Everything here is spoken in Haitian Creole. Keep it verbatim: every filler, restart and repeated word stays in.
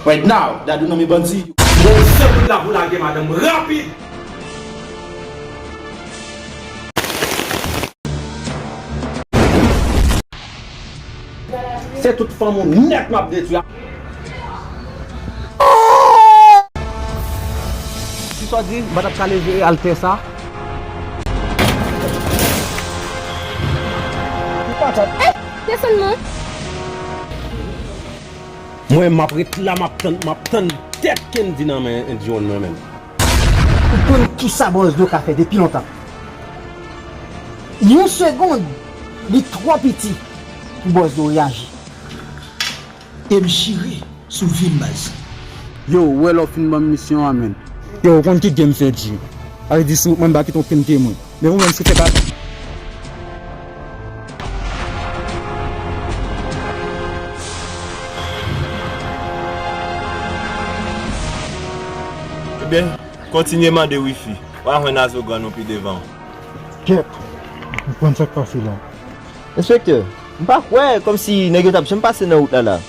Right now, Dadou nan men bandi. Bon, se kout la pou lage madanm rapid. Se tout fanm ou nèt m ap detwi. Si sa w di, m pa t ap ka leve al fè sa. Eh, desann non. Mwen, m ap ret la, m ap tann, m ap tann tèt Kendy nan men John mwen menm. Ou konn kisa Bòzdo ka fè depi lontan. Yon segonn, li twò piti pou Bòzdo reyaji. E m chire sou vi m baz. Yo, ou wè lè w fin ban m misyon an, menn. Yo, ou konn ki game fè G. Sa vle di si w mwen m pa kite okenn temwen. Men ou menm si w fè pa. Ebyen, kontinye mande wifi. W a jwenn Azogran nou pi devan. Kèt, m konn sa k pase la. Enspektè, m pa kwè kòmsi nèg yo t ap janm pase nan wout la la.